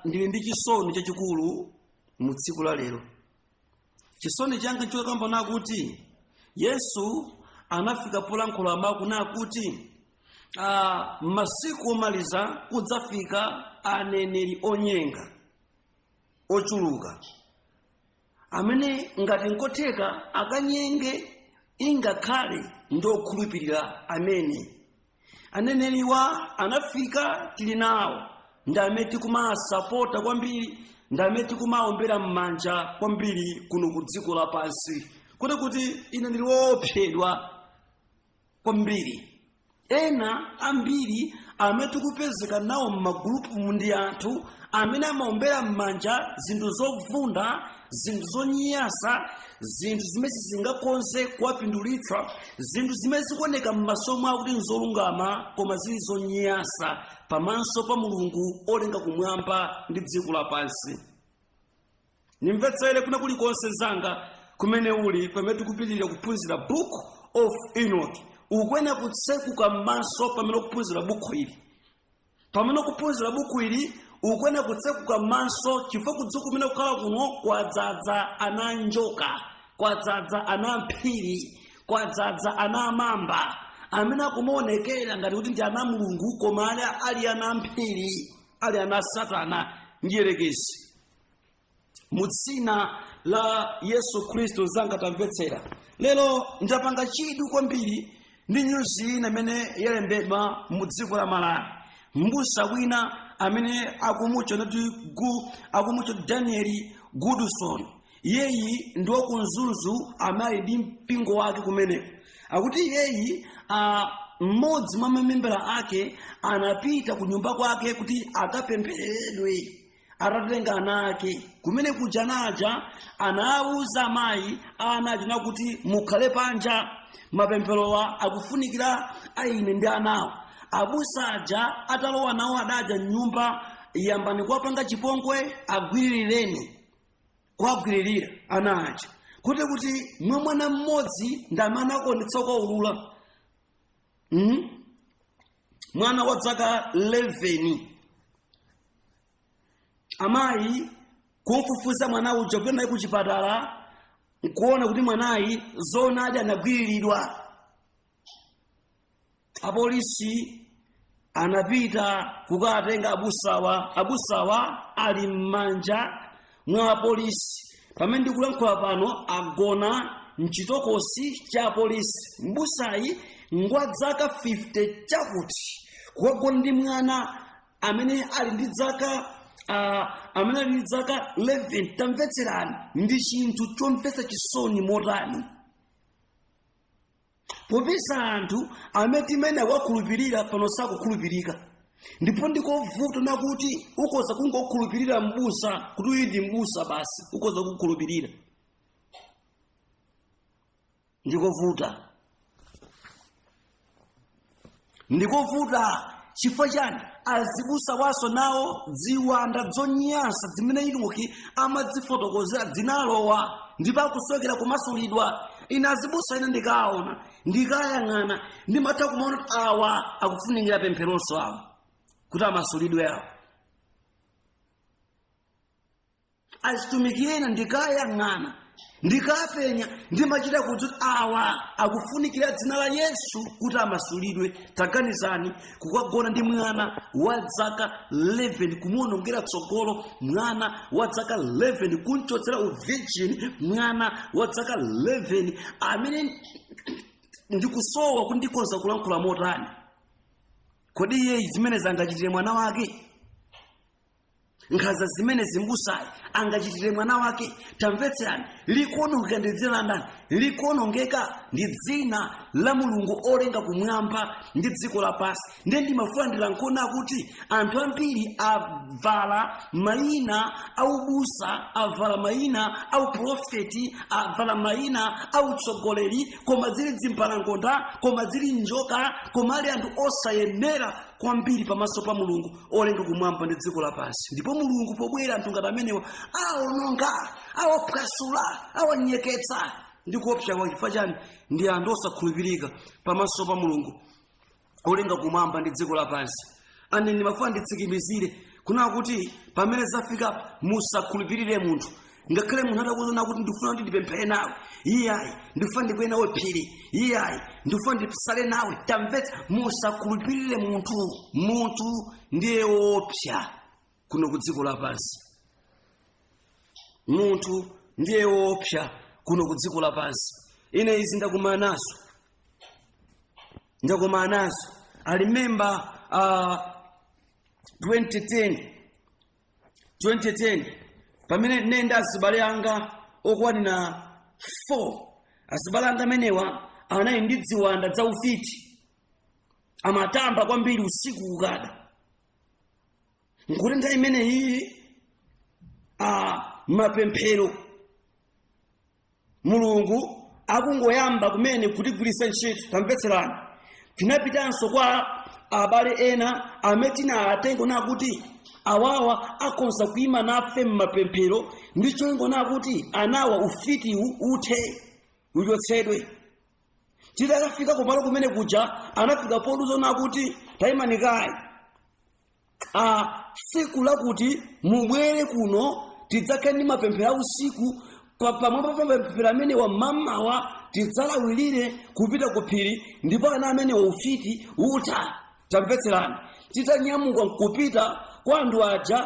Ndili ndi chisoni chachikulu mu tsiku la lero. Chisoni changa chokamba nakuti Yesu anafika polankhula mawu nakuti masiku omaliza kudzafika aneneri onyenga ochuluka, amene ngati nkotheka akanyenge ingakhale ndi okhulupirira amene. Aneneriwa anafika, tili nawo, ndi amene tikumasapota kwambiri, ndi amene tikumaombera m'manja kwambiri kuno ku dziko lapansi, kuti ine ndili woopsedwa kwambiri. Ena ambiri amene tikupezeka nawo m'magulupu ndi anthu amene amaombera m'manja zinthu zovunda, zinthu zonyasa, zinthu zimene sizingakonze kuwapindulitsa, zinthu zimene zikuoneka m'maso mwawo kuti nzolungama koma zili zonyasa pamaso pa Mulungu olenga kumwamba ndi dziko lapansi. Nimvetsere kuna kulikonse zanga kumene uli, pamene tikupitirira kuphunzira Book of Enoch, ukuyenera kutsekuka m'maso pamene ukuphunzira buku ili. Pamene ukuphunzira buku ili ukuyenera kutsekuka m'maso, chifukwa kudziko kumene kukhala kuno kwadzadza ana njoka, kwadzadza ana mphiri, kwadzadza ana mamba amene akumaonekera ngati kuti ndi ana Mulungu, koma ali ana mphiri, ali ana Satana mdierekezi. Mu dzina la Yesu Khristu, zanga tamvetsera. Lero ndapanga chidwi kwambiri ndi nyuzi ina imene yalembedwa mu dziko la Malawi. Mbusa wina amene akumutcha kuti akumutcha Daniel Goodson, iyeyi ndi wa ku Mzuzu, amene ali ndi mpingo wake kumeneko. Akuti iyeyi mmodzi mwa mamembala ake anapita ku nyumba kwake kuti akapempheredwe atatenga ana ake. Kumene kuja anaja anawuza amayi ana aja nakuti mukhale panja, mapempherowa akufunikira aine ndi anawo. Abusa aja atalowa nawo adaja mnyumba, yambani kuwapanga chipongwe, agwiririreni, kuwagwiririra ana aja, kuti mwa mwana mmodzi ndi amene akuonetsa kuwaulula. Mwana wa zaka 11, amayi kumfufuza mwana uja, kupita naye kuchipatala nkuona kuti mwanayi zoonadi anagwiriridwa. Apolisi anapita kukatenga abusawa. Abusawa ali m'manja mwa apolisi. Pamene ndikulankhula pano agona mchitokosi cha apolisi. Mbusayi ngwa zaka 50 chakuti, kukagona ndi mwana amene ali ndi zaka amene ali ndi zaka 11. Tamvetserani, ndi chinthu chomvetsa chisoni motani, popeza anthu amene timene akuwakhulupirira pano sakukhulupirika. Ndipo ndikovuta nakuti ukoza kungokhulupirira mbusa kuti uyu ndi mbusa basi, ukoza kukhulupirira ndikovuta, ndikovuta. Chifukwa chani? Azibusa waso nawo ziwanda zonyansa zimene Enoki amadzifotokozera zinalowa, ndipo akusowekera kumasulidwa. Ine azibusa ine ndikaona, ndikayang'ana, ndimatha kumaona kuti awa akufunikira pempheronso awa kuti amasulidwe awa. Azitumiki ena ndikayang'ana, ndikapenya, ndimachita kuti awa akufunikira dzina la Yesu kuti amasulidwe. Taganizani, kukagona ndi mwana wa zaka 11, kumuonongera tsogolo mwana wa zaka 11, kumchotsera uvirgin mwana wa zaka 11, amene ndikusowa kuti ndikhoza kulankhula motani. Kodi iye zimene zangachitire mwana wake? Nkhanza zimene mbusayi angachitire mwana wake? Tamvetserani, likuonongeka ndi dzina la ndani? Likuonongeka ndi dzina la Mulungu olenga kumwamba ndi dziko lapansi. Ndiye ndimafuna ndilankhule kuti anthu ambiri avala mayina aubusa, avala mayina auprofeti, avala mayina autsogoleri, koma zili zimbalangonda, koma zili njoka, koma ali anthu osayenera kwambiri pamaso pa Mulungu olenga kumwamba ndi dziko lapansi. Ndipo Mulungu pobwera anthu ngati amenewa aononga, awaphwasula, awanyeketsa ndi kuopsa kwa. Chifukwa chani? Ndi anthu osakhulupirika pamaso pa Mulungu olenga kumwamba ndi dziko lapansi. Ane ndimafuna nditsimikizire Kunena kuti pamene zafika, musakhulupirire munthu, ngakhale munthu atakuuzani kuti, "Ndifuna kuti ndipemphere nawe," iyayi. "Ndifuna ndikwere nawe phiri," iyayi. "Ndifuna ndisale nawe." Tamvetsa, musakhulupirire munthu. Munthu ndiye wopsa kuno ku dziko lapansi. Munthu ndiye wopsa kuno ku dziko lapansi. Ine izi ndakumana nazo, ndakumana nazo. I remember 2010, 2010, pamene nenda azibale anga okwanira 4. Azibale anga amenewa anali ndi ziwanda zaufiti, amatamba kwambiri usiku ukada. Nkuti nthawi imeneyi mapemphero Mulungu akungoyamba kumene kutigwiritsa ntchito. Tamvetserani, tinapitanso kwa abale ena amene tinawatenga nakuti awawa akonza kuima nafe mmapemphero ndi cholinga nakuti anawa ufitiwu uthe, uchotsedwe. Titakafika kumalo kumene kuja, anafika potiuza nakuti, "Tayimani kaye, tsiku lakuti mubwere kuno, tidzakhale ndi mapemphero a usiku. Pamwamba pa mapemphero amene wa mamawa tidzalawirire kupita ku phiri, ndipo ana amene ufiti utha." Tamvetserani, titanyamuka nkupita kwa anthu aja,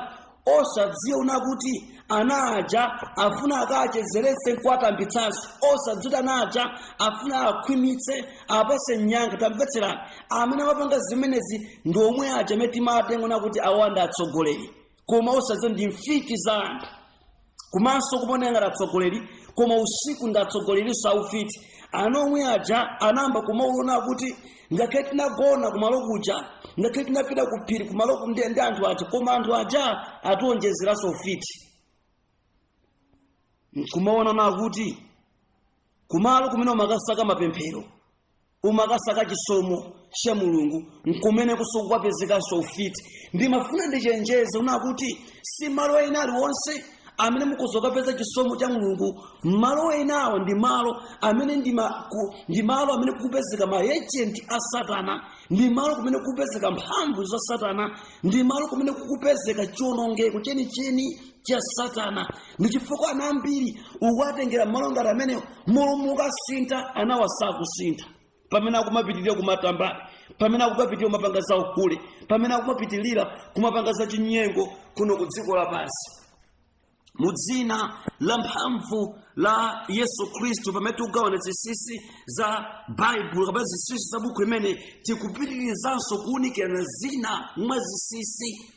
osadziwa nakuti ana aja afuna akachezeretse nkuwatambitsanso, osadziwa ana aja afuna akhwimitse, apase nyanga. Tamvetserani, amene amapanga zimenezi ndi omwe aja amene timatenga nakuti awa ndi atsogoleri, koma osadziwa ndi mfiti za anthu. Komanso kumaoneka ngati atsogoleri, koma usiku ndi atsogolerinso aufiti. Ana omwe aja anayamba kumaulula kuti ngakhale tinagona kumalo kuja, ngakhale tinapita ku phiri kumalo ndi anthu aja, koma anthu aja atiwonjezeranso ufiti. Nkumaona nakuti kumalo kumene umakasaka mapemphero, umakasaka chisomo cha Mulungu, nkumene kusokukapezekanso ufiti. Ndimafuna ndichenjeze unakuti si malo ena aliwonse amene mukuzokapeza chisomo cha Mulungu. Malo enawo ndi malo amene ndi malo amene kukupezeka ma agent a Satana, ndi malo kumene kukupezeka mphamvu za Satana, ndi malo kumene kukupezeka chiwonongeko chenicheni cha Satana. Ndi chifukwa ana ambiri ukuwatengera malo ngati amenewo, Mulungu ukasintha, anawa sakusintha. Pamene akumapitirira kumatambali, pamene akumapitirira kumapanga za uhule, pamene akumapitirira kumapanga za chinyengo kuno ku dziko lapansi. Mu dzina la mphamvu la Yesu Khristu, pamene tikugawana zinsinsi za Baibulo kapena zinsinsi za buku imene, tikupitirizanso kuwunikirana zina mwa zinsinsi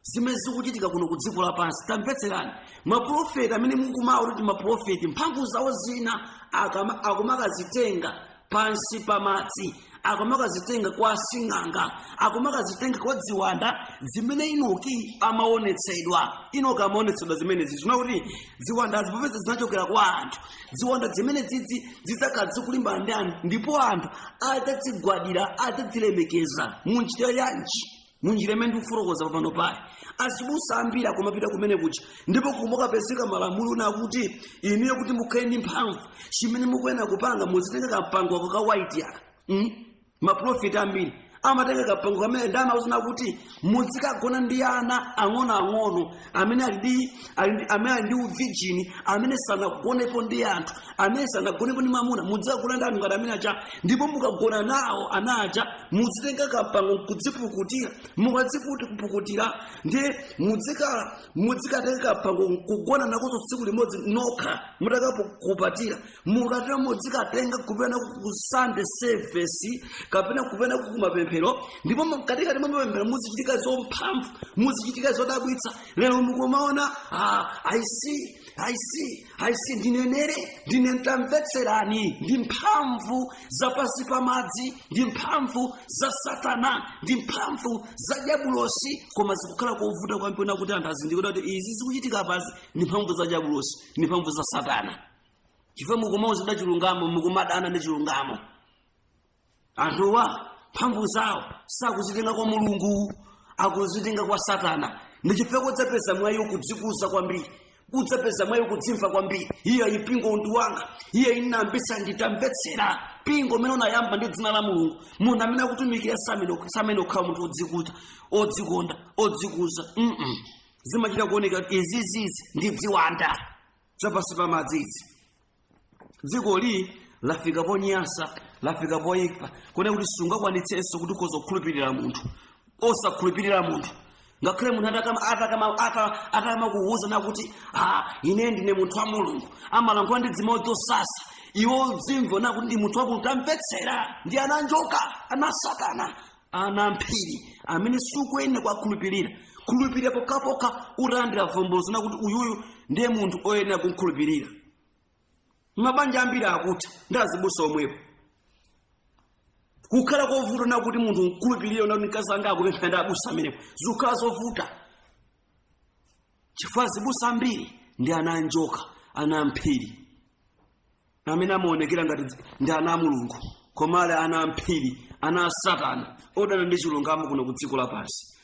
zimene zikuchitika kuno ku dziko lapansi. Tamvetserani, maprofeti amene mukumawa kuti maprofeti, mphamvu zawo zina akumakazitenga pansi pa madzi, akumakazitenga kwa asing'anga, akumakazitenga kwa ziwanda zimene Inoki amaonetsedwa. Inoki amaonetsedwa zimenezi, zinakuti ziwanda popeza zinachokera kwa anthu, ziwanda zimene dzidzi zidzakhala zikulimbana ndi anthu, ndipo anthu adzazigwadira, adzazilemekeza. Munjira yanji? Munjira imene ndikufotokoza pano pali azibusa ambiri akumapita kumene kuja, ndipo kumakapezeka malamulo nakuti inuyo kuti mukhale ndi mphamvu, chimene mukuyenera kupanga, muzitenga kampango ako ka white aka. Maprofeti ambiri amatenga kampango kamene ndi amawuzana kuti muzikagona ndi ana ang'onoang'ono amene amene ali ndi uvirgin, amene sanagonepo ndi anthu, amene sanagonepo ndi mwamuna. Muzikagona ndi anthu ngati amene aja, ndipo mukagona nawo ana aja, muzitenga kampango nkudzipukutira. Mukadzipukutira, ndiye muzikatenga kampango nkugona nakonso tsiku limodzi nokha mutakapukupatira. Mukatero, muzikatenga kupena ku Sunday service kapena kupena ku mapemphero, ndipo mkatikati mwa mapemphero muzichitika zomphamvu, muzichitika zodabwitsa. Lero mukumaona, "Ah, I see, I see, I see, ndinenere, ndine." Tamvetserani, ndi mphamvu za pansi pa madzi, ndi mphamvu za Satana, ndi mphamvu za diabulosi. Koma zikukhala kovuta kwambiri kuti anthu azindikire kuti izi zikuchitika pasi ndi mphamvu za diabulosi, ndi mphamvu za Satana, chifukwa mukumauzidwa chilungamo, mukumadana ndi chilungamo. Anthuwa mphamvu zawo sakuzitenga kwa Mulungu, akuzitenga kwa Satana. Ndi chifukwa kudzapeza mwayi kudzikuza kwambiri. Udzapeza mwayi kudzimva kwambiri. Iye mpingo ndi wanga, iye inambisa. Nditamvetsera, mpingo umene unayamba ndi dzina la Mulungu, munthu amene akutumikira samene okhala munthu odzikuta, odzikonda, odzikuza. Zimachita kuoneka izizizi ndi ziwanda zapansi pa madzi izi. Dzikoli lafika ponyasa, lafika poyipa, kuona kuti sungakwanitsenso kuti ukhoza kukhulupirira munthu. Osakhulupirira munthu, ngakhale munthu atakama kuwuza nakuti, "Ah, ine ndine munthu wa Mulungu," amalankhula ndi dzimodzi osasa, iwo udzimva nakuti ndi munthu wa Mulungu. Tamvetsera, ndi ana njoka, ana Satana, ana mphiri amene sukuyenera kuwakhulupirira. Khulupirira pokhapokha utalandira vumbulutso nakuti uyuyu ndiye munthu oyenera kumkhulupirira. Mabanja ambiri akutha ndi azibusa omwepo. Kukhala kovuta nakuti munthu nkhulupirire nakuti mkazi anga akupemphera ndi abusa amenepo, zikukhala zovuta chifukwa azibusa ambiri ndi ana anjoka, ana amphiri, amene amaonekera ngati ndi ana a Mulungu, koma ali ana amphiri, ana a Satana, odana ndi chilungamo kuno ku dziko lapansi.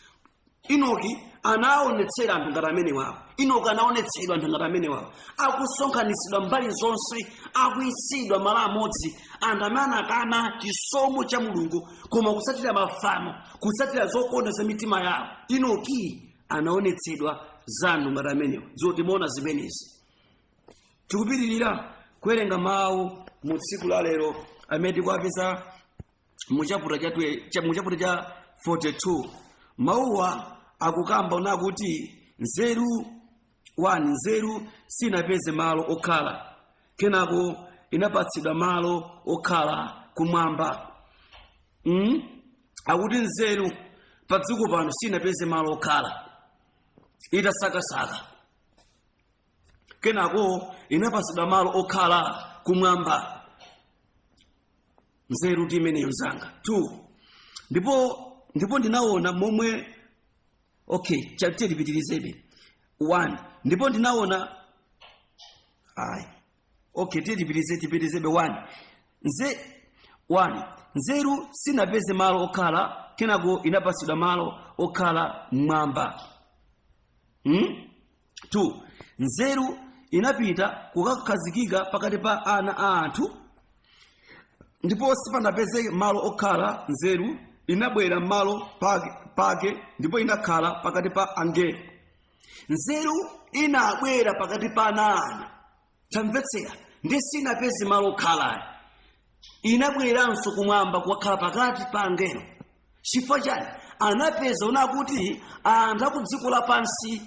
Inoki anaonetsera anthu ngati amene wawo. Inoki anaonetsedwa anthu ngati amene wawo, akusonkhanitsidwa mbali zonse, akuisidwa malo amodzi, anthu amene anakana chisomo cha Mulungu koma kutsatira mafano, kutsatira zokonda za mitima yawo. Inoki anaonetsedwa za anthu ngati amenewo. Zotimaona zimenezi. Tikupitirira kuwerenga mawu mu tsiku la lero amene tikuwapeza mu chapter cha mu chapter cha 42. Mawuwa akukamba nakuti nzeru 1, nzeru sinapeze malo okhala, kenako inapatsidwa malo okhala kumwamba. Akuti nzeru pa dziko pano sinapeze malo okhala, itasakasaka, kenako inapatsidwa malo okhala kumwamba. Nzeru ti imeneyo mzanga. 2, ndipo ndinaona momwe, okay, chapter tipitirizebe. 1, ndipo ndinaona, ayi, okay, tiye tipitirizebe. 1, nze 1, nzeru sinapeze malo okhala, kenako inapatsidwa malo okhala mmwamba. 2, nzeru inapita kukakhazikika pakati pa ana a anthu, ndipo sipanapezeke malo okhala nzeru. Inabwera malo pake ndipo inakhala pakati pa angelo. Nzeru inabwera pakati pa ana ana. Tamvetsera, ndi sinapeze malo okhala, inabweranso kumwamba kukakhala pakati pa angelo. Chifukwa chani? Anapeza una kuti anthu aku dziko lapansi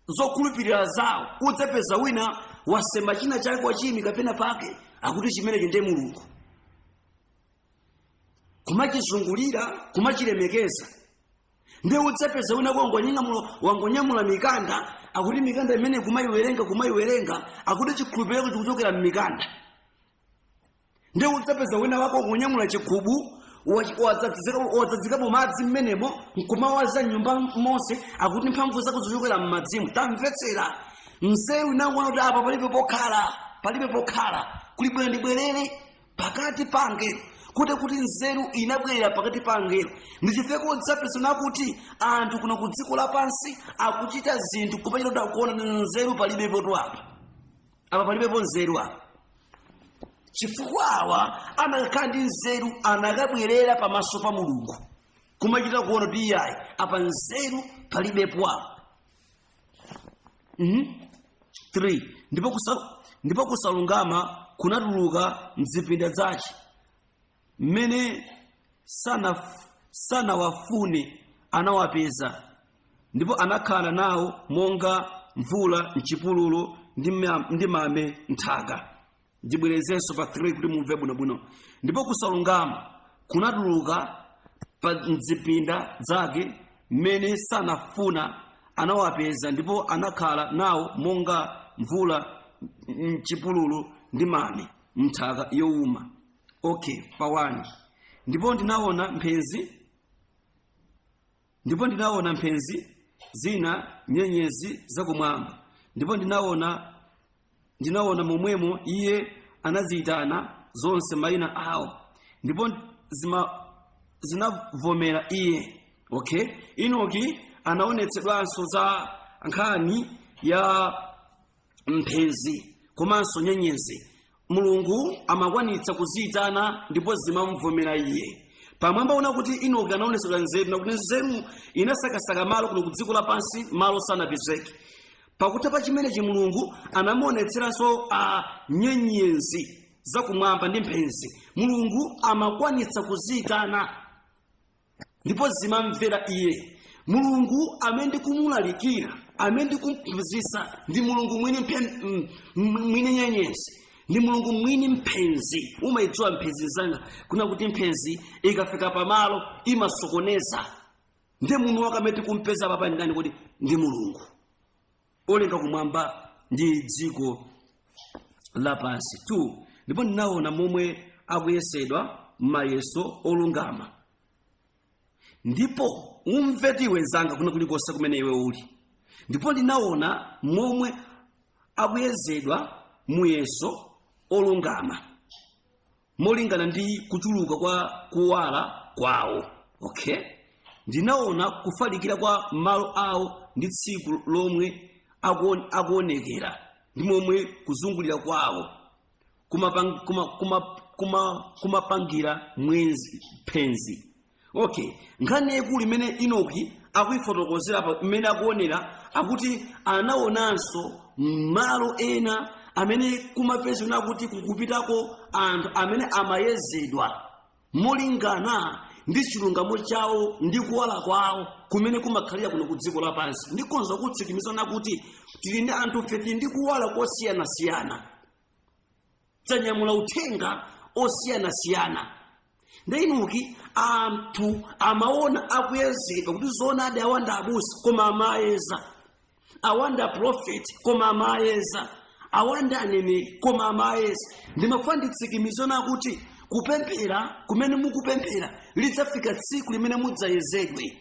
zokhulupirira zawo, udzapeza wina wasema china chake, wachiyimika pena pake, akuti chimenechi ndiye Mulungu, kumachizungulira, kumachilemekeza. Ndiye udzapeza wina wangonyamula mikanda, akuti mikanda imene kumayiwerenga, kumayiwerenga, akuti chikhulupiriro chikuchokera m'mikanda. Ndiye udzapeza wina wako kunyamula chigubu, wadzadzikapo madzi mmenemo, nkumawaza nyumba monse, akuti mphamvu zako zichokera m'madzimu. Tamvetsera, nzeru inakuona kuti apa palibe pokhala, palibe pokhala, kuli bwino ndibwerere pakati pa angelo. Kuti nzeru inabwera pakati pa angelo, ndichifukwa udzapeza nakuti anthu kuno ku dziko lapansi akuchita zinthu kupachita kuti akuona nzeru palibepo tu apa. Apa palibepo nzeru apa, chifukwa awa anakakhala ndi nzeru anakabwerera pamaso pa Mulungu kumachita kuona kuti iyayi, apa nzeru palibepo apa. 3, ndipo kusalungama kunatuluka mzipinda zace, mmene sanawafune anawapeza, ndipo anakhala nawo monga mvula mchipululu ndi mame nthaka. Ndibwerezenso pa 3 kuti mumve bwinobwino. Ndipo kusalungama kunatuluka pa mzipinda zake, mmene sanafuna anawapeza, ndipo anakhala nawo monga mvula mchipululu ndi mame mnthaka yowuma. Okay, pa 1, ndipo ndinaona mphenzi zina, nyenyezi zakumwamba, ndipo ndinaona momwemo iye anaziyitana zonse mayina awo, ndipo zinavomera iye. Okay, Inoki anaonetsedwanso za nkhani ya Mphenzi komanso nyenyezi, Mulungu amakwanitsa kuziyitana ndipo zimamvomera iye. Pamwamba una kuti Enoki anaonetsedwa nzeru, nakuti nzeru inasakasaka malo kuno ku dziko lapansi, malo sanapezeke. Pakutha pa chimenechi Mulungu anamuonetseranso a nyenyezi zakumwamba ndi mphenzi. Mulungu amakwanitsa kuziyitana ndipo zimamvera iye. Mulungu amene ndikumulalikira, amene ndikumphunzitsa, ndi Mulungu mwini mwini nyenyezi, ndi Mulungu mwini mphenzi. Umayidziwa mphenzi zanga kuna kuti mphenzi ikafika pamalo imasokoneza. Ndiye munthu wake amene tikumpeza papa ndani? Kuti ndi Mulungu olenga kumwamba ndi dziko lapansi. 2 Ndipo ndinaona momwe akuyesedwa mayeso olungama. Ndipo umve tiwe nzanga, kuna kulikonse kumene iwe uli, ndipo ndinaona momwe akuyezedwa muyeso olungama molingana ndi kuchuluka kwa kuwala kwawo. Okay, ndinaona kufalikira kwa malo awo ndi tsiku lomwe akuonekera ndi momwe kuzungulira kwawo kumapangira mwezi phenzi. Okay, nkhani yaikulu imene Enoki akuifotokozera pa imene akuonera, akuti anaonanso malo ena amene kumapezeka kuti kukupitako anthu amene amayezedwa molingana ndi chilungamo chawo ndi kuwala kwawo kumene kumakhalira kuno ku dziko lapansi. Ndikonza kutsimikizana kuti tili ndi anthu fe, tili ndi kuwala kosiyanasiyana, tanyamula uthenga osiyanasiyana. Ndi Enoki anthu amaona akuyezedwa kuti zoonadi awa ndi abusa, koma amayeza, awa ndi aprofeti, koma amayeza, awa ndi aneneri, koma amayeza. Ndimafuna nditsimikizana kuti kupemphera kumene mukupemphera, lidzafika tsiku limene mudzayezedwe.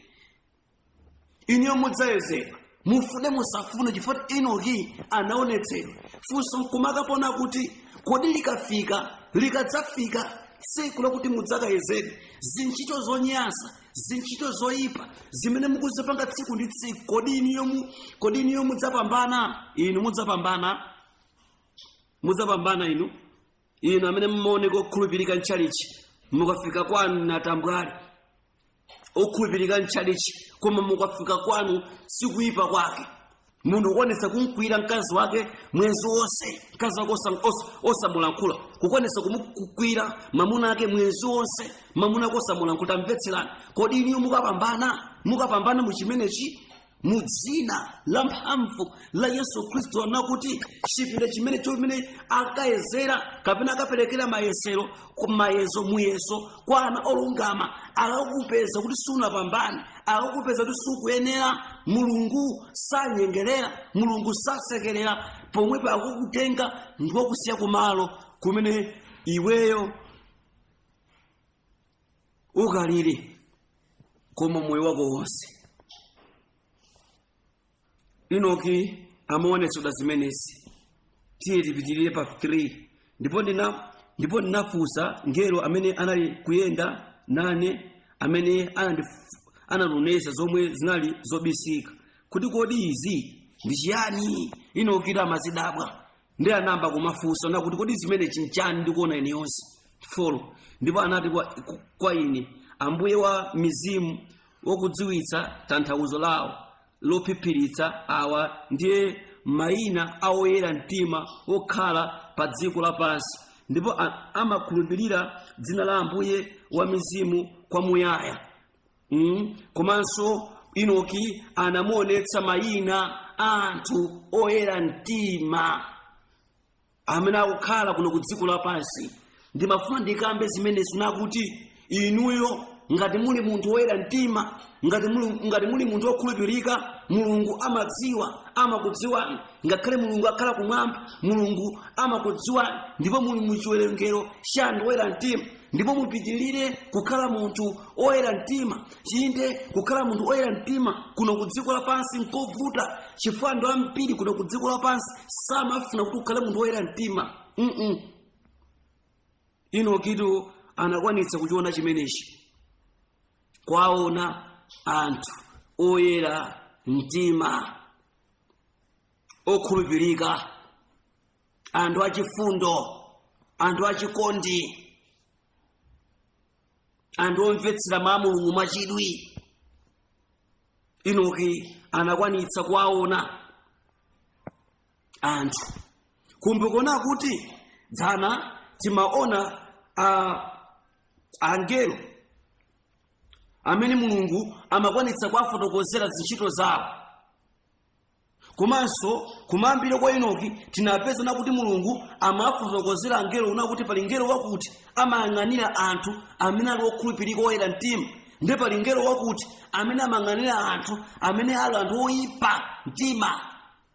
Iniyo mudzayezedwa, mufune musafune, chifukwa Enoki anaonetsedwa. Funso nkumakapona kuti kodi likadzafika tsiku lakuti mudzakayezedwe, zintchito zonyansa, zintchito zoyipa zimene mukuzipanga tsiku ndi tsiku, kodi iniyo mudzapambana? Inu mudzapambana? Mudzapambana inu? Inu amene mumaoneka okhulupirika mtchalichi, mukafika kwanu natambwali. Okhulupirika mtchalichi, koma mukafika kwanu sikuyipa kwake. Munthu kukwanitsa kumkwira mkazi wake mwezi wonse, mkazi wake osamulankhula, kukwanitsa kumukwira mamuna ake mwezi wonse, mamuna ake osamulankhula. Tamvetserani, kodi iniyo mukapambana? Mukapambana muchimenechi? Mu dzina la mphamvu la Yesu Khristu, anakuti chipinda chimene chimene akayezera kapena akaperekera mayesero, mayezo, muyeso kwa ana olungama, akakupeza kuti sunapambane, akakupeza kuti sukuyenera. Mulungu sanyengerera, Mulungu sasekerera. Pomwepo akukutenga ndikukusiya kumalo kumene iweyo ukalire koma moyo wako wonse. Enoki amaonetsedwa zimenezi. Tiye tipitirire pa 3. Ndipo ndinafunsa ngelo amene anali kuyenda nane, amene anandionetsa zomwe zinali zobisika, kuti kodi izi ndi chiyani? Enoki amazidabwa ndi anamba kumafunsa nakuti kodi zimene chinchani ndikuona ine yonse? 4 Ndipo anati kwa ine, Ambuye wa mizimu wokudziwitsa tanthauzo lawo lophiphiritsa, awa ndiye mayina a oyera mtima wokhala pa dziko lapansi, ndipo amakhulupirira dzina la Ambuye wa mizimu kwamuyaya. Komanso Enoki anamuonetsa mayina a anthu oyera mtima amene akukhala kuno ku dziko lapansi. Ndimafuna ndikambe zimenezi nakuti inuyo ngati muli munthu woyera mtima, ngati muli munthu wokhulupirika, Mulungu amadziwa, amakudziwani. Ngakhale Mulungu akhala kumwamba, Mulungu amakudziwani, ndipo muli muchiwerengero cha anthu oyera mtima. Ndipo mupitirire kukhala munthu oyera mtima. Chinde, kukhala munthu oyera mtima kuno ku dziko lapansi nkovuta, chifukwa anthu ambiri kuno ku dziko lapansi samafuna kuti ukhale munthu oyera mtima. Enokitu anakwanitsa kuchiona chimenechi, kwaona anthu oyera mtima okhulupirika. Anthu achifundo, anthu achikondi, anthu omvetsera mawu a Mulungu mwachidwi. Enoki anakwanitsa kuwaona anthu. Kumbukirani kuti dzana timaona angelo amene Mulungu amakwanitsa kuwafotokozera zintchito zawo. Komanso kumayambiro kwa Enoki tinapeza nakuti Mulungu amafotokozera angelo nakuti pali ngelo wakuti amayang'anira anthu amene ali okhulupirika, oyera mtima, ndi pali ngelo wakuti amene amayang'anira anthu amene ali anthu oyipa mtima.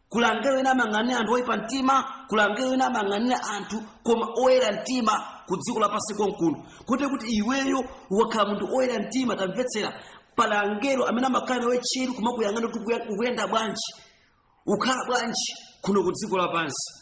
Kuli angelo ena amayang'anira anthu oyipa mtima, kuli angelo ena amayang'anira anthu koma oyera mtima ku dziko lapansi konkuno. Kuti iweyo ukakhala munthu oyera mtima, tamvetsera, pali angelo amene amakhala nawe tcheru kumakuyang'ana kuti ukuyenda bwanji, ukhala bwanji kuno ku dziko lapansi.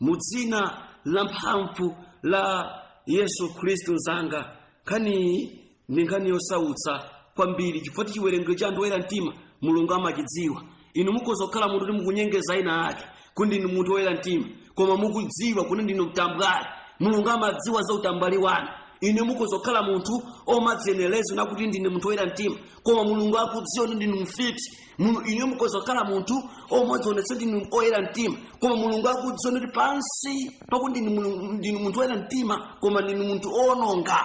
Mu dzina la mphamvu la Yesu Khristu, mzanga, nkhaniyi ndi nkhani yosautsa kwambiri, chifukwa chiwerengero cha anthu oyera mtima Mulungu amachidziwa. Inu mukhoza kukhala munthu kuti mukunyengeza ena ake kuti ndinu munthu woyera mtima, koma mukudziwa kuti ndinu mtambwali. Mulungu amadziwa za utambwali wanu. Inu mukhoza kukhala munthu omadzenereza nakuti ndine munthu woyera mtima, koma Mulungu akudziwa kuti ndinu mfiti. Inu mukhoza kukhala munthu omadzionetsa ndinu oyera mtima, koma Mulungu akudziwa kuti pansi pakuti ndinu munthu woyera mtima, koma ndinu munthu owononga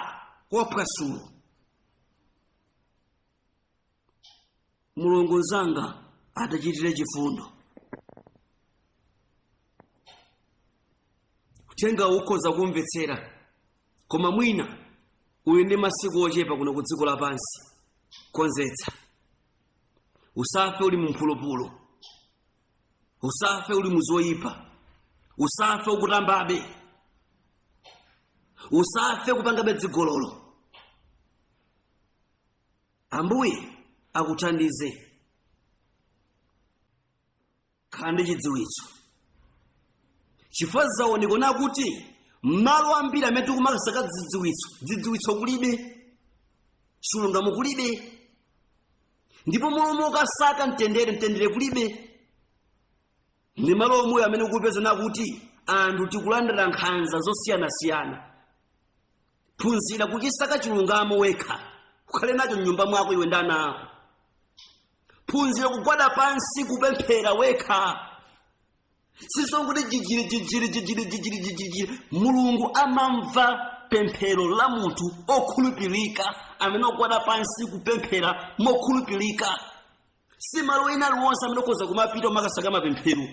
waphwasulo. Mulungu mzanga atichitire chifundo. Uthenga ukhoza kumvetsera, koma mwina uli ndi masiku ochepa kuno ku dziko lapansi. Konzetsa, usafe uli mumphulupulu, usafe uli muzoyipa, usafe ukutambabe, usafe kupangabe dzigololo. Ambuye akuthandize. Khala ndi chidziwitso, chifukwa zaoneka nakuti malo ambiri amene tikumakasaka zidziwitso, zidziwitso kulibe, chilungamo kulibe, ndipo momwe ukasaka mtendere, mtendere kulibe. Ndi malo omwe amene ukupeza nakuti anthu tikulandira nkhanza zosiyanasiyana. Phunzira kuchisaka chilungamo wekha, ukhale nacho mnyumba mwako iwe ndi ana ako. Phunzira kugwada pansi kupemphera wekha, sizonguti jijiri jijiri jijiri jijiri jijiri. Mulungu amamva pemphero la munthu okhulupirika amene ogwada pansi kupemphera mokhulupirika. Si malo ena aliwonse amene ukhoza kumapita umakasaka mapemphero.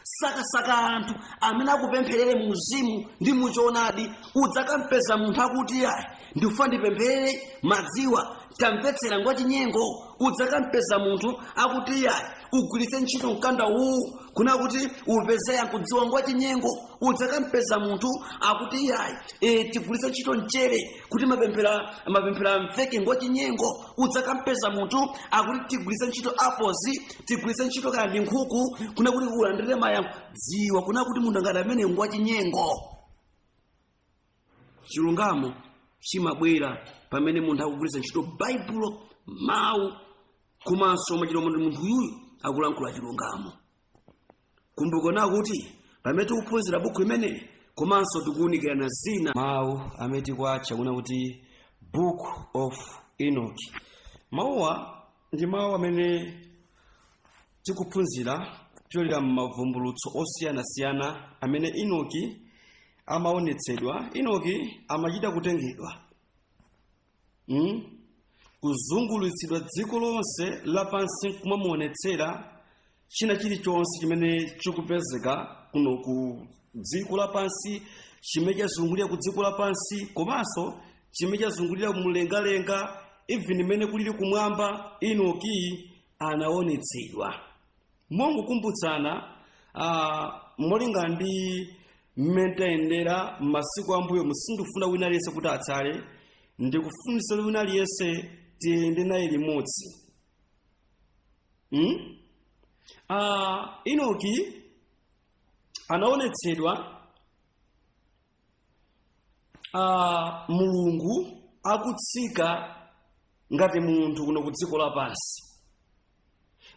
Sakasaka anthu amene akupempherere mu uzimu ndi muchoonadi. Udzakampeza munthu akuti ayi, ndikufa ndipempherere madziwa, tamvetsera, ngwachinyengo. Udzakampeza munthu akuti ayi, ugwiritse ntchito mkanda uwu kuna kuti upeze yakudziwa, ngwachinyengo. Udzakampeza munthu akuti ayi, tigwiritse ntchito mchere kuti mapemphero amveke, ngwachinyengo. Udzakampeza munthu akuti tigwiritse ntchito apples, tigwiritse ntchito kaya ndi nkhuku kuna kuti ulandire mayankho. Dziwa kuna kuti munthu ngati amene ngwachinyengo. Chilungamo chimabwera pamene munthu akugwiritsa ntchito Baibulo, mawu, komanso machito munthu uyuyu akulankhula chilungamo. Kumbukirani kuti pamene tikuphunzira buku limeneli komanso tikuwunikirana zina, mawu amene tikuatcha kuna kuti Book of Enoch, mawuwa ndi mawu amene tikuphunzira kupyolera m'mavumbulutso osiyanasiyana amene Enoki amaonetsedwa. Enoki amachita kutengedwa, Kuzungulitsidwa dziko lonse lapansi kumamuonetsera china chilichonse chimene chikupezeka kuno ku dziko lapansi, chimene chazungulira ku dziko lapansi, komanso chimene chazungulira mlengalenga, even imene kulili kumwamba. Enoki anaonetsedwa. Mongokumbutsana, molingana ndi mmene tayendera masiku ambuyo, sindikufuna wina aliyense kuti atsale, ndikufunisa wina aliyense tiyende naye limodzi. Enoki anaonetsedwa Mulungu akutsika ngati munthu kuno ku dziko lapansi,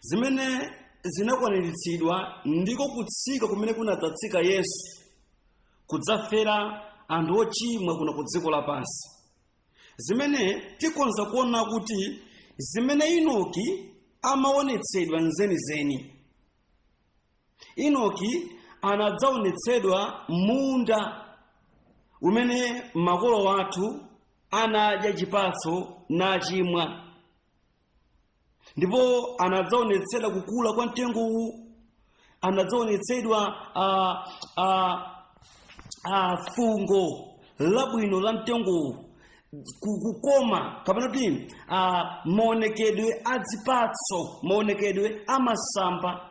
zimene zinakwaniritsidwa ndiko kutsika kumene kunadzatsika Yesu. Kudzafera anthu ochimwa kuno ku dziko lapansi, zimene tikonza kuona kuti zimene Enoki amaonetsedwa nzenizeni. Enoki anadzaonetsedwa munda umene makolo athu anadya chipatso nachimwa, ndipo anadzaonetsedwa kukula kwa mtengowu. Anadzaonetsedwa fungo labwino la mtengowu, kukoma, kapena kuti maonekedwe a zipatso, maonekedwe a masamba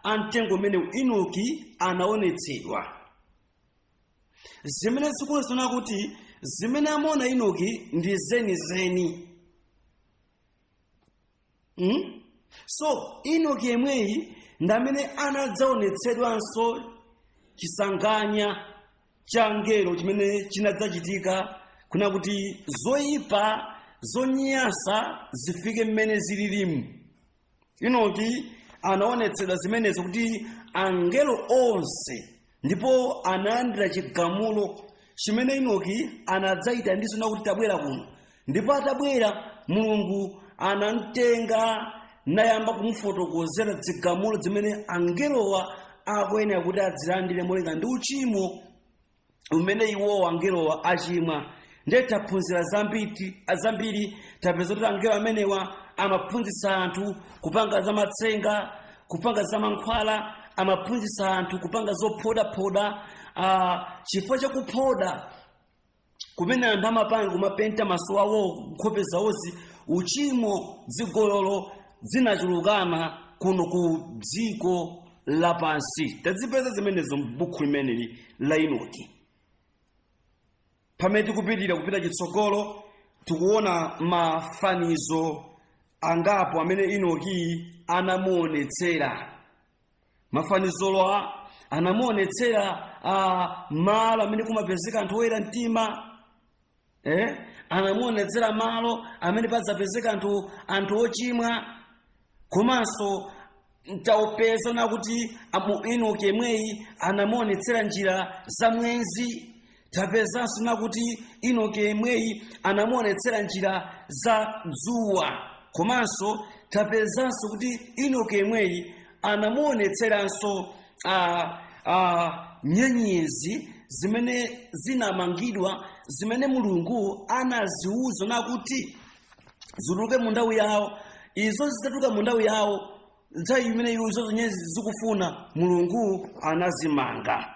a mtengo umenewu. Enoki anaonetsedwa zimene zikuonetsana kuti zimene amaona Enoki ndi zenizeni. So Enoki yemweyi ndi amene anadzaonetsedwanso chisanganya cha ngelo chimene chinadzachitika kuna kuti zoyipa zonyasa zifike mmene zililimu. Enoki anaonetsedwa zimenezo kuti angelo onse, ndipo analandira chigamulo chimene Enoki anadzayita ndizo nakuti, "Tabwera kuno." Ndipo atabwera, Mulungu anamtenga nayamba kumufotokozera zigamulo zimene angelowa akuyenera kuti azilandire molinga ndi uchimo umene iwowa angelowa achimwa. Ndiye taphunzira zambiri zambiri. Tapeza kuti angelo amenewa amaphunzitsa anthu kupanga zamatsenga, kupanga zamankhwala, amaphunzitsa anthu kupanga zophodaphoda. Chifukwa chakuphoda kumene anthu amapanga, kumapenta maso awo, nkhope zawozi, uchimo, zigololo zinachulukana kuno ku dziko lapansi. Tazipeza zimenezo m'buku limeneli la Enoki. Pamene tikupitirira kupita chitsogolo, tikuona mafanizo angapo amene Enoki anamuonetsera. Mafanizolowa anamuonetsera malo amene kumapezeka anthu oyera mtima, eh? Anamuonetsera malo amene padzapezeka anthu ochimwa. Komanso taupeza nakuti amu Enoki yemweyi anamuonetsera njira za mwezi. Tapezanso nakuti Enoki yemweyi anamuonetsera njira za dzuwa. Komanso tapezanso kuti Enoki yemweyi anamuonetseranso nyenyezi zimene zinamangidwa, zimene Mulungu anaziuza nakuti zituluke mu nthawi yawo. Izo zidzatuluka mu nthawi yawo, nthawi imene izo nyenyezi zikufuna. Mulungu anazimanga.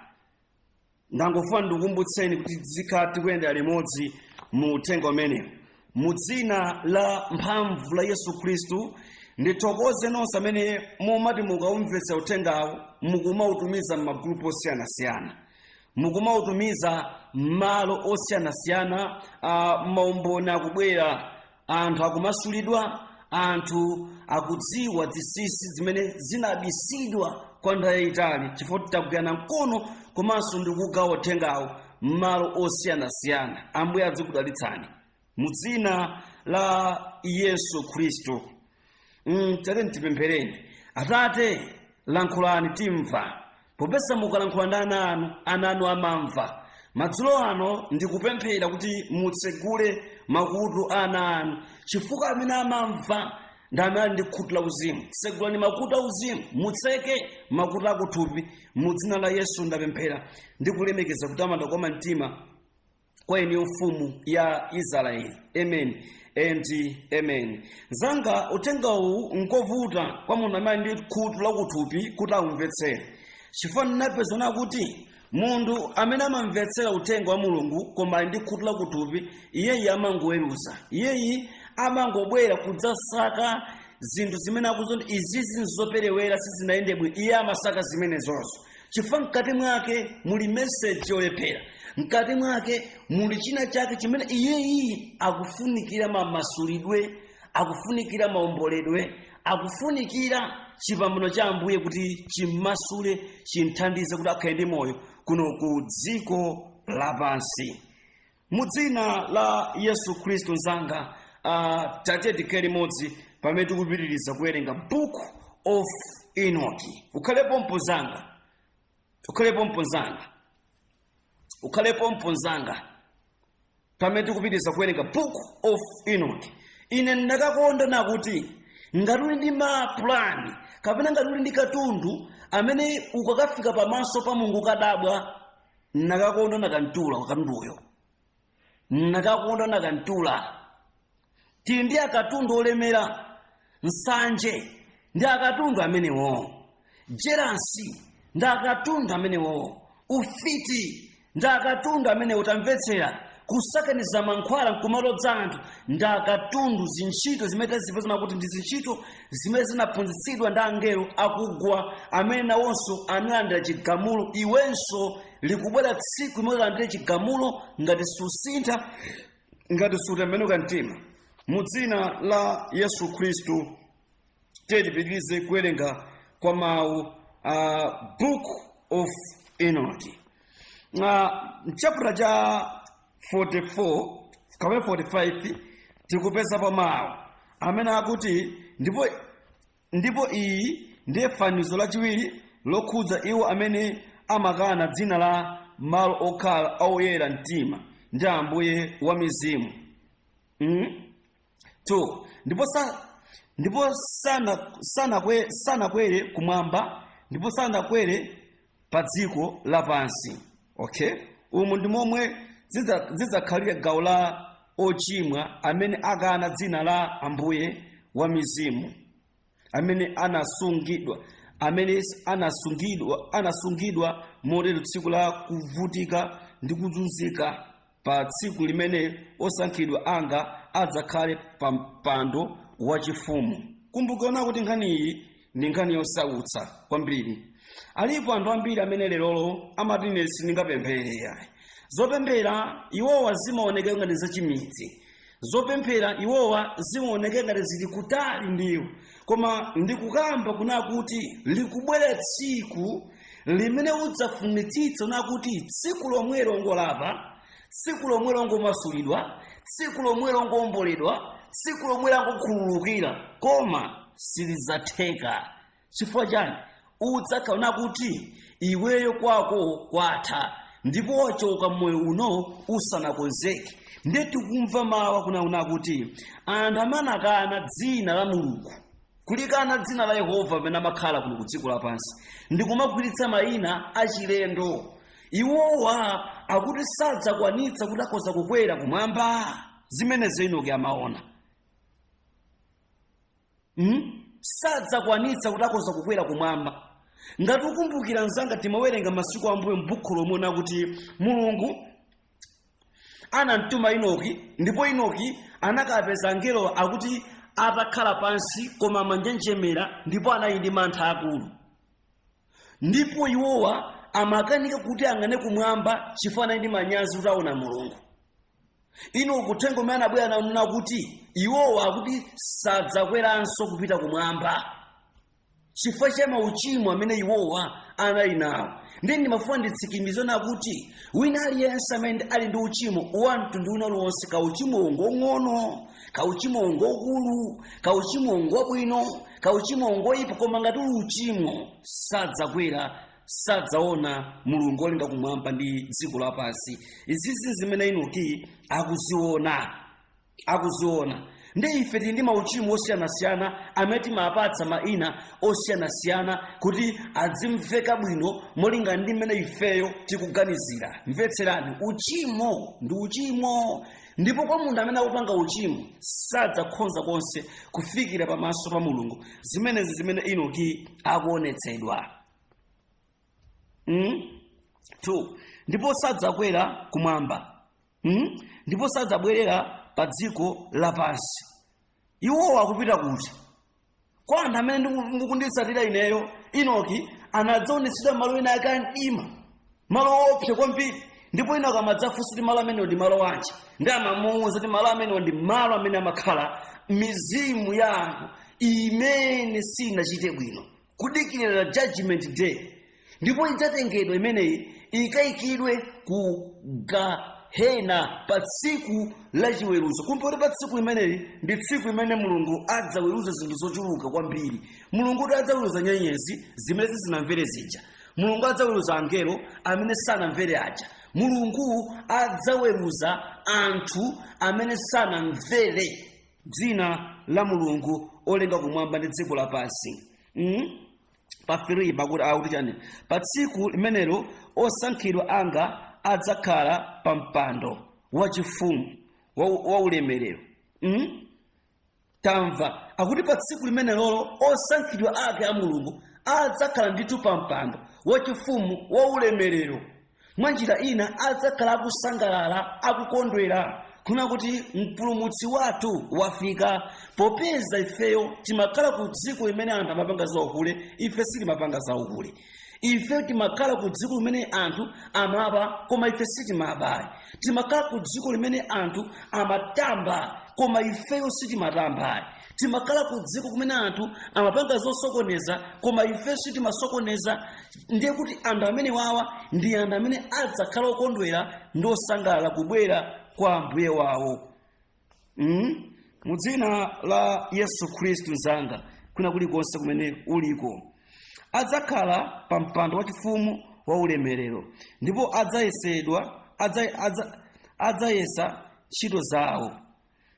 Ndangofuna ndikukumbutseni kuti tizikhala tikuyendera limodzi mu uthenga umenewu. Mu dzina la mphamvu la Yesu Khristu, ndithokoze nonse amene mumati mukaumvetsa uthengawo mukumautumiza m'magulupu osiyanasiyana, mukumautumiza m'malo osiyanasiyana. Maumboni akubwera, anthu akumasulidwa, anthu akudziwa zinsinsi zimene zinabisidwa kwa nthawi yayitali, chifukwa tagwirana mkono komanso ndikugawa uthengawo m'malo osiyanasiyana. Ambuye adzikudalitsani mu dzina la Yesu Khristu. Tate, tipemphereni. Atate, lankhulani timva, popeza mukalankhula ndi ana anu, ana anu amamva. Madzulo ano ndikupemphera kuti mutsegule makutu a ana anu, chifukwa amene amamva ndi amene ali ndi khutu la uzimu. Tsegulani makutu a uzimu, mutseke makutu akuthupi. Mu dzina la Yesu ndapemphera ndikulemekeza, kutamanda kwa mtima kwa inu, mfumu ya Israeli. Amen and amen. Zanga, uthenga uwu nkovuta kwa munthu amene ali ndi khutu lakuthupi kuti aumvetsere, chifukwa ndinapeza kuti munthu amene amamvetsera uthenga wa Mulungu koma ali ndi khutu lakuthupi, iyeyi amangoweruza, iyeyi amangobwera kudzasaka zinthu zimene akuzoti izizi nzoperewera, sizinayende bwino. Iye amasaka zimenezozo chifukwa mkati mwake muli meseji yolephera, mkati mwake muli china chake chimene iyeyi akufunikira mamasulidwe, akufunikira maomboledwe, akufunikira chipambano cha Ambuye kuti chimmasule, chimthandize kuti akhale ndi moyo kuno ku dziko lapansi. Mu dzina la Yesu Khristu, mzanga, tate tikhale limodzi pamene tikupitiriza kuwerenga Book of Enoki. Ukhalepo mzanga, ukhalepo mzanga. Ukhalepo mponzanga pamene tikupitiriza kuwerenga Book of Enoch. Ine ndakakonda nakuti ngati uli ndi mapulani kapena ngati uli ndi katundu amene ukakafika pamaso pa Mulungu kadabwa, nakakonda nakantula katunduyo, nakakonda nakantula. Tili ndi akatundu olemera. Nsanje ndi akatundu amenewo, jealousy ndi akatundu amenewo, ufiti ndi akatundu amenewo. Tamvetsera, kusakaniza mankhwala nkumalodza anthu ndi akatundu. Zintchito zimene tazipeza kuti ndi zintchito zimene zinaphunzitsidwa ndi angelo akugwa amene nawonso analandira chigamulo. Iwenso likubwera tsiku imene ulandire chigamulo ngati susintha, ngati sutembenuka mtima. Mu dzina la Yesu Khristu, tiye tipitirize kuwerenga kwa mawu a Book of Enoch. Mchapter cha 44 kapena 45 tikupeza pa mawu amene akuti, Ndipo iyi ndiye fanizo lachiwiri lokhudza iwo amene amakana dzina la malo okhala oyera mtima ndi Ambuye wa mizimu. 2 Ndipo sanakwere kumwamba ndipo sanakwere pa dziko lapansi. Okay, umu ndi momwe zidzakhalira gawo la ochimwa amene akana dzina la Ambuye wa mizimu, amene anasungidwa motero tsiku la kuvutika ndi kuzunzika, pa tsiku limene osankhidwa anga adzakhale pa mpando wachifumu. Kumbukira kuti nkhani iyi ndi nkhani yosautsa kwambiri. Alipo anthu ambiri amene lerolo amati, "Ine sindingapemphere ayi." Zopemphera iwowa zimaoneka ngati zachimidzi, zopemphera iwowa zimaoneka ngati zili kutali ndiwo, koma ndikukamba kuna kuti likubwera tsiku limene udzafunitsitsa na kuti tsiku lomwelo ngolapa, tsiku lomwelo ngomasulidwa, tsiku lomwelo ngomboledwa, tsiku lomwelo angokhululukira, koma silidzatheka. Chifukwa chani? Udzakhala kuti iweyo kwako kwatha ndipo wachoka moyo uno usanakonzeke. Ndiye tikumva mawa kunaona kuti anthu amene akana dzina la Mulungu, kulikana dzina la Yehova amene amakhala kuno ku dziko lapansi ndikumagwiritsa mayina achilendo, iwowa akuti sadzakwanitsa kuti akhoza kukwera kumwamba. Zimenezo Enoki amaona. Sadzakwanitsa kuti akhoza kukwera kumwamba. Ngati ukumbukira mzanga, timawerenga masiku ambuyo m'buku lomwe kuti Mulungu anamtuma Enoki, ndipo Enoki anakapeza angelo akuti atakhala pansi koma amanjenjemera ndipo anali ndi mantha akulu, ndipo iwowa amakanika kuti ang'ane kumwamba chifukwa anali ndi manyazi kuti aona Mulungu. Ino uthenga umene anabwera nanena kuti iwowa akuti sadzakweranso kupita kumwamba chifukwa cha mauchimo amene iwowa anali nawo. Ndiye ndimafuna nditsikimize kuti wina aliyense amene ali ndi uchimo wa mtundu wina uliwonse, kauchimo ngong'ono, kauchimo ngokulu, kauchimo ngwabwino, kauchimo ngoyipa, koma ngati uli uchimo, sadzakwera, sadzaona Mulungu olenga kumwamba ndi dziko lapansi. Izizi zimene Enoki akuziona. Ndi ife tili ndi mauchimo osiyanasiyana amene timapatsa maina osiyanasiyana kuti adzimveka bwino molingana ndi mmene ifeyo tikuganizira. Mvetserani, uchimo ndi uchimo, ndipo kwa munthu amene akupanga uchimo sadzakhoza konse kufikira pamaso pa Mulungu. Zimenezi zimene Enoki akuonetsedwa. 2 Ndipo sadzakwera kumwamba, Ndipo sadzabwerera pa dziko lapansi. Iwowo akupita kuti? Kwa anthu amene mukunditsatira ineyo, Enoki anadzaonetsedwa malo ena ake amdima, malo opsa kwambiri, ndipo Enoki amadzafunsa kuti malo amenewo ndi malo anji, ndi amamuwuza kuti malo amenewo ndi malo amene amakhala mizimu ya anthu imene sinachite bwino, kudikirira Judgment Day, ndipo idzatengedwa imeneyi ikayikidwe ku gahena pa tsiku la chiweruzo. Kumbukira, pa tsiku limeneli ndi tsiku limene Mulungu adzaweruza zinthu zochuluka kwambiri. Mulungu kuti adzaweruza nyenyezi zimene sizinamvere zija, Mulungu adzaweruza angelo amene sanamvere aja. Mulungu adzaweruza anthu amene sanamvere dzina la Mulungu olenga kumwamba ndi dziko lapansi. Pa 3 pakuti akuti chani? Pa tsiku limenelo osankhidwa anga adzakhala pa mpando wachifumu wa ulemerero. Tamva, akuti pa tsiku limenelolo osankhidwa ake a Mulungu adzakhala ndithu pa mpando wachifumu wa ulemerero. Mwa njira ina adzakhala akusangalala, akukondwera kuna kuti mpulumutsi wathu wafika. Popeza ifeyo timakhala ku dziko limene anthu amapanga zauhule, ife sitimapanga zauhule. Ife timakhala ku dziko limene anthu amaba, koma ife sitimabayi. Timakhala ku dziko limene anthu amatamba, koma ifeyo sitimatambayi. Timakhala ku dziko kumene anthu amapanga zosokoneza, koma ife sitimasokoneza. Ndiye kuti anthu amene wawa ndi anthu amene adzakhala okondwera ndi osangalala kubwera kwa Ambuye wawo. Mu dzina la Yesu Khristu, mzanga, kwina kulikonse kumene uliko, adzakhala pa mpando wachifumu wa ulemerero, ndipo adzayesa ntchito zawo,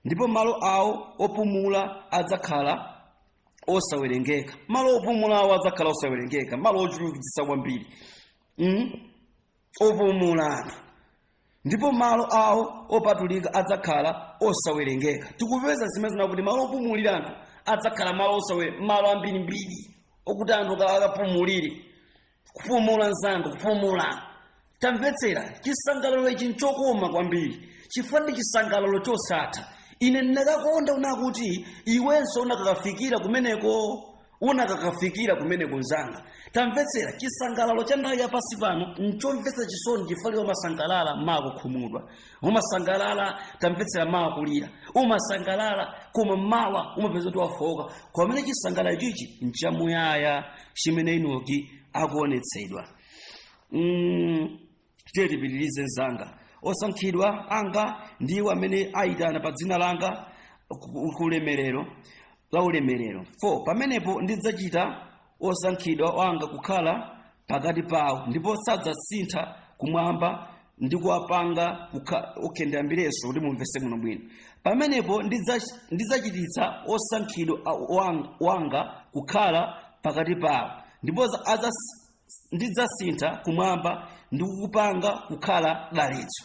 ndipo malo awo opumula adzakhala osawerengeka. Malo opumula awo adzakhala osawerengeka, malo ochulukitsitsa kwambiri. Opumula anthu, ndipo malo awo opatulika adzakhala osawerengeka. Tikupeza zimene zinakuti malo opumulira anthu adzakhala malo ambirimbiri okuti anthu akapumulire. Kupumula, mzanga, kupumula. Tamvetsera, chisangalalo ichi nchokoma kwambiri, chifukwa ndi chisangalalo chosatha. Ine ndinakakonda unakuti iwenso unakakafikira kumeneko, unakakafikira kumeneko, mzanga. Tamvetsera, chisangalalo cha nthawi yapasi pano nchomvetsa chisoni, chifukwa umasangalala mawa kukhumudwa, umasangalala, tamvetsera, mawa kulira, umasangalala koma mawa umapeza kuti wafoka. Kwamene chisangalalo chichi nchamuyaya chimene Enoki akuonetsedwa. Tiye tipitirize, mzanga. Osankhidwa anga ndiwo amene ayitana pa dzina langa ku ulemerero la ulemerero. 4 pamenepo ndidzachita osankhidwa wanga kukhala pakati pawo, ndipo sadzasintha kumwamba ndi kuwapanga. Okay, ndiyambirenso kuti mumvese muno bwino. Pamenepo ndidzachititsa osankhidwa wanga kukhala pakati pawo, ndipo ndidzasintha kumwamba ndi kukupanga kukhala dalitso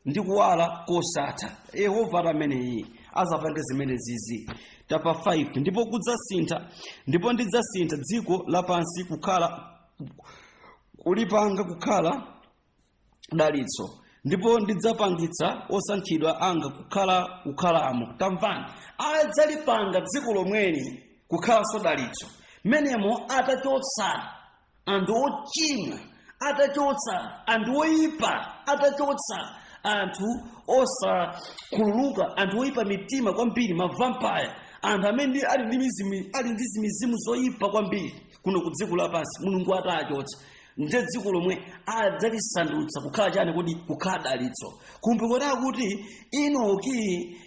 ndi kuwala kosatha. Yehova ameneyi azapange zimene zizi. Tapa 5, ndipo kudzasintha, ndipo ndidzasintha dziko lapansi kukhala, kulipanga kukhala dalitso, ndipo ndidzapangitsa osankhidwa anga kukhala kukhalamo. Tamvani, adzalipanga dziko lomweni kukhalanso dalitso menemo, atachotsa anthu ochimwa, atachotsa anthu oyipa, atachotsa anthu osakhululuka, anthu oyipa mitima kwambiri, ma vampire, anthu amene ali ndi zimizimu zoyipa kwambiri kuno ku dziko lapansi. Mulungu atachotsa, ndiye dziko lomwe adzalisandutsa kukhala chani kodi? Kukhala dalitso. Kumbukira kuti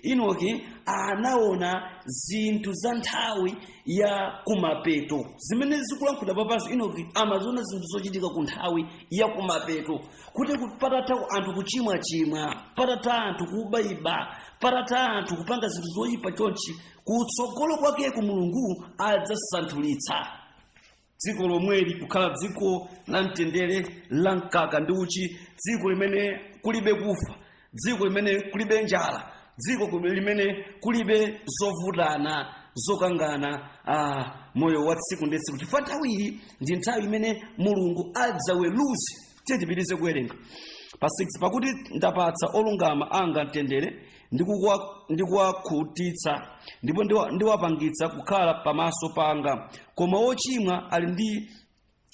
Enoki anaona zinthu za nthawi ya kumapeto zimene zikulankhulidwa papanso. Enoki amaziona zinthu zochitika ku nthawi ya kumapeto, kuti patatha anthu kuchimwachimwa, patatha anthu kubaiba, patatha anthu kupanga zinthu zoyipa chonchi, kutsogolo kwakeku Mulungu adzasanthulitsa dziko lomweli kukhala dziko la mtendere, la mkaka ndi uchi, dziko limene kulibe kufa, dziko limene kulibe njala, dziko limene kulibe zovutana, zokangana, moyo wa tsiku ndi tsiku, chifukwa nthawi iyi ndi nthawi imene Mulungu adzaweruze. Tiye tipitirize kuwerenga pa 6, pakuti ndapatsa olungama anga mtendere ndi kuwakhutitsa, ndipo ndiwapangitsa kukhala pamaso panga, koma ochimwa ali ndi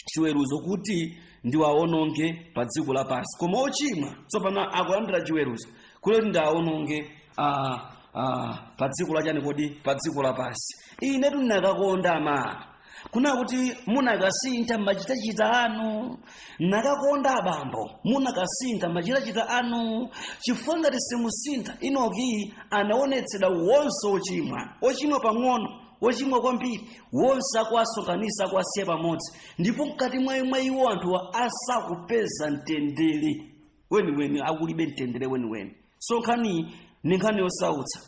chiweruzo kuti ndiwawononge pa dziko lapansi. Koma ochimwa tsopano akulandira chiweruzo kuti ndiwawononge pa dziko lachani kodi? Pa dziko lapansi. Ine ndinakakonda ma kuna kuti munakasintha machitachita anu. Nakakonda abambo munakasintha machitachita anu, chifukwa ngati simusintha, Enoki anaonetsedwa wonse ochimwa, ochimwa pang'ono. Wochimwa kwambiri wonse akuwasonkhanitsa, akuwasiya pamodzi, ndipo mkati mwa iwo anthuwa asakupeza mtendere weniweni, akulibe mtendere weniweni. So nkhaniyi ni nkhani yosautsa,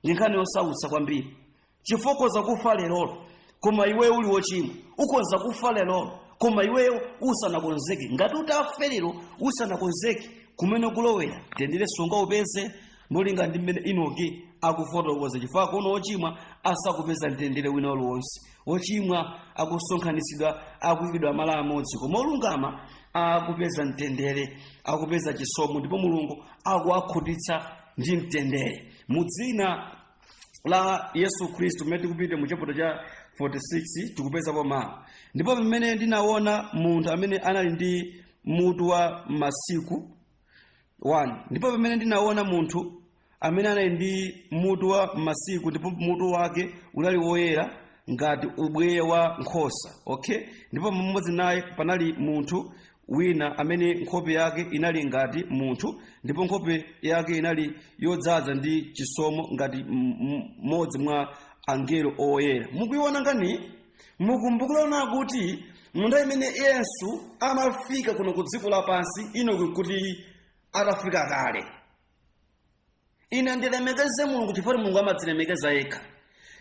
ni nkhani yosautsa kwambiri, chifukwa ukhoza kufa lerolo koma iweyo uli wochimwa. Ukhoza kufa lerolo koma iweyo usanakonzeke. Ngati utafe lero usanakonzeke, kumene kulowera mtendere sungaupeze, molinga ndi mmene Enoki akufotokoza, chifukwa kuno ochimwa asakupeza mtendere wina uliwonse. Ochimwa akusonkhanitsidwa, akuyikidwa malo amodzi, koma olungama akupeza mtendere, akupeza chisomo, ndipo Mulungu akuwakhutitsa ndi mtendere mu dzina la Yesu Khristu. Mmene tikupita mu chapter cha 46, tikupezapo mawu: "Ndipo pamene ndinaona munthu amene anali ndi mutu wa masiku." 1 "Ndipo pamene ndinaona munthu amene anali ndi mutu wa masiku, ndipo mutu wake unali woyera ngati ubweya wa nkhosa." Okay. "Ndipo pamodzi naye panali munthu wina amene nkhope yake inali ngati munthu, ndipo nkhope yake inali yodzaza ndi chisomo ngati mmodzi mwa angelo oyera." Mukuiona ngani? Mukumbukirana kuti munthawi imene Yesu amafika kuno ku dziko lapansi, Enoki kuti atafika kale. Ine ndilemekeze Mulungu chifukwa Mulungu amadzilemekeza yekha.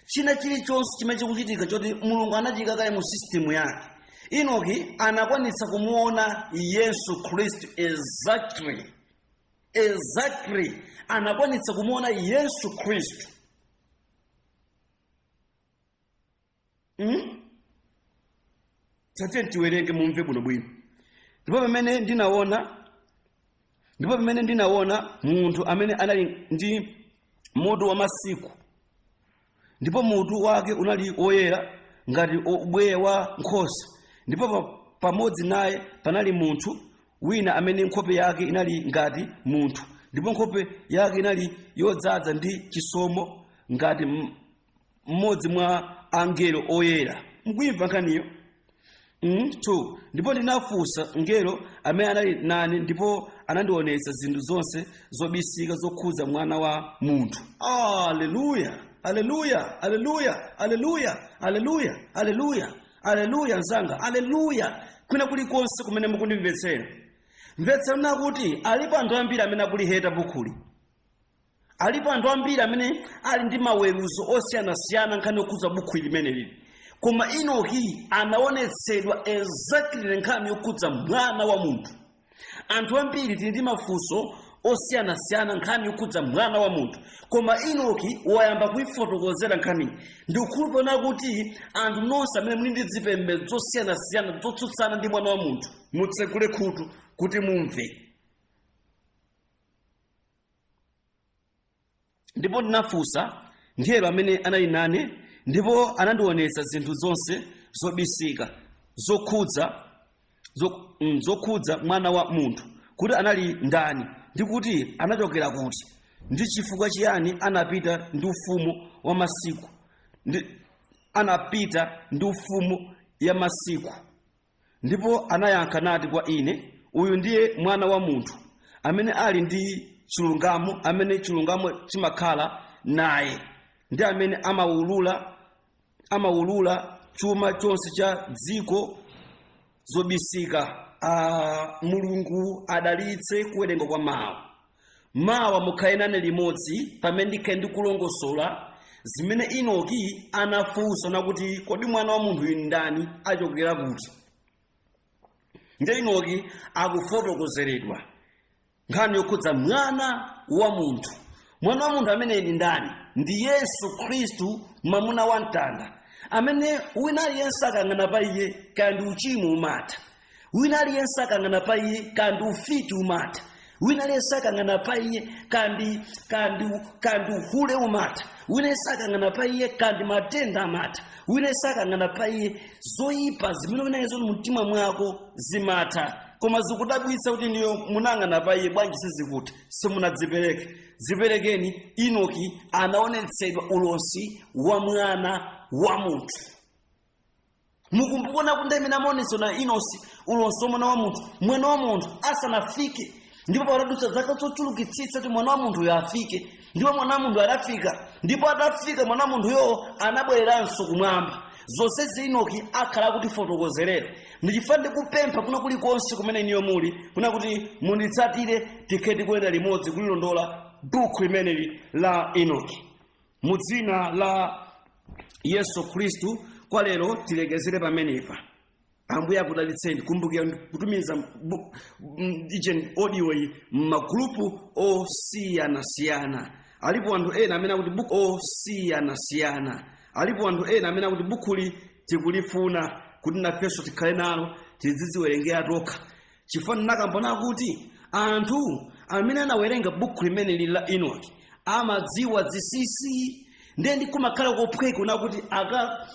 China chilichonse chimene chikuchitika choti Mulungu anachika kale mu system yake. Enoki anakwanitsa kumuona Yesu Khristu exactly, exactly. Anakwanitsa kumuona Yesu Khristu. Tatiye tiwerenge mumve bwinobwino. Ndipo pamene ndinaona munthu amene anali ndi mutu wa masiku, ndipo mutu wake unali woyera ngati ubweya wa nkhosa, ndipo pamodzi naye panali munthu wina amene nkhope yake inali ngati munthu, ndipo nkhope yake inali yodzaza ndi chisomo ngati mmodzi mwa angelo oyera. Mukuimva nkhaniyo? 2 "Ndipo ndinafunsa mngelo amene anali nane, ndipo anandionetsa zinthu zonse zobisika zokhudza mwana wa munthu." Aleluya, aleluya, aleluya, aleluya, aleluya, aleluya, aleluya! Mzanga, aleluya! Kwina kulikonse kumene mukundimvetsera, mvetsera kuti alipo anthu ambiri amene akuliheta bukhuli. Alipo anthu ambiri amene ali ndi maweruzo osiyanasiyana nkhani yokhudza bukhu limene lili, koma Enoki anaonetsedwa exactly nkhani yokhudza mwana wa munthu. Anthu ambiri tili ndi mafunso osiyanasiyana nkhani yokhudza mwana wa munthu, koma Enoki wayamba kuifotokozera nkhaniyi. Ndikukhulupirira kuti anthu nonse amene muli ndi zipembedzo zosiyanasiyana zotsutsana ndi mwana wa munthu, mutsegule khutu kuti mumve. "Ndipo ndinafunsa mngelo amene anali nane, ndipo anandionetsa zinthu zonse zobisika zokhudza mwana wa munthu, kuti anali ndani, ndi kuti anachokera kuti, ndi chifukwa chiyani anapita ndi ufumu wa masiku ndi anapita ndi ufumu ya masiku. Ndipo anayankha nati kwa ine, Uyu ndiye mwana wa munthu amene ali ndi chilungamo, amene chilungamo chimakhala naye, ndi amene amawulula chuma chonse cha dziko zobisika." Mulungu adalitse kuwerenga kwa mawu. Mawa mukhale nane limodzi pamene ndikhale ndikulongosola zimene Enoki anafunsa nakuti, "Kodi mwana wa munthu uyu ndani? Achokera kuti?" Ndi Enoki akufotokozeredwa nkhani yokhudza mwana wa munthu. Mwana wa munthu amene ndi ndani? Ndi Yesu Khristu, mwamuna wa mtanda, amene wina aliyense akang'ana pa iye, kaya ndi uchimo umatha. Wina aliyense akang'ana pa iye, kaya ndi ufiti umatha. Wina aliyense akang'ana pa iye, kaya ndi uhule umatha. Wina aliyense akang'ana pa iye, kaya ndi matenda amatha. Wina aliyense akang'ana pa iye, zoyipa zimene unazo mu mtima mwako zimatha. Koma zikudabwitsa kuti niyo munang'ana pa iye, bwanji sizikutha? Simunadzipereke. Ziperekeni. Enoki anaonetsedwa ulosi wa mwana wa munthu. Mukumbukona kuti amene amaonetsedwa Enosi ulosi wa mwana wa munthu, mwana wa munthu asanafike, ndipo patadutsa zaka zochulukitsitsa kuti mwana wa munthu uyo afike. Ndipo Mwana wa munthu adafika, ndipo atafika Mwana wa munthuyo anabwereranso kumwamba. Zonsezi Enoki akhala akutifotokozerera. Ndichifukwa ndikupempha kuna kulikonse kumene iniyo muli, kuna kuti munditsatire, tikhe tikuyenda limodzi kulilondola buku limeneli la Enoki. Mu dzina la Yesu Khristu, kwa lero tilekezere pamenepa. Ambuye akudalitseni. Kumbukira kutumiza ichen audio iyi m'magulupu osiyanasiyana. Alipo anthu ena amene akuti buku osiyanasiyana. Alipo anthu ena amene akuti bukuli tikulifuna kuti nafenso tikhale nalo, tizidziwerengera tokha, chifukwa ndinakambona kuti anthu amene anawerenga buku limeneli la Enoki amadziwa zinsinsi, ndiye ndikumakhala kophweka na kuti aka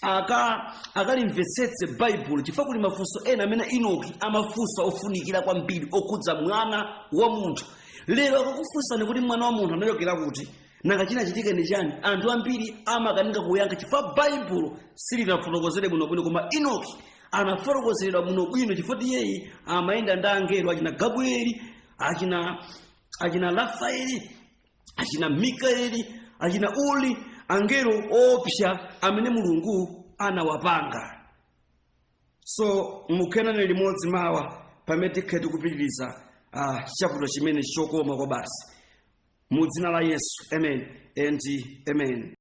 aka akalimvetsetse Baibulo, chifukwa kuli mafunso ena amene Enoki amafunsa ofunikira kwambiri okhudza Mwana wa munthu. Lero akakufunsani kuti Mwana wa munthu anachokera kuti, nanga chinachitika ndi chani, anthu ambiri amakanika kuyankha chifukwa Baibulo silinafotokozere bwinobwino. Koma Enoki anafotokozeredwa bwinobwino, chifukwa iyeyi amayenda ndi angelo, achina Gabrieli, achina Rafaeli, achina Mikaeli, achina Uli, angelo opsa amene Mulungu anawapanga. So mukhenane limodzi mawa pamene tikhe tikupitiriza chapter chimene chokoma kwa basi. Mu dzina la Yesu, amen and amen.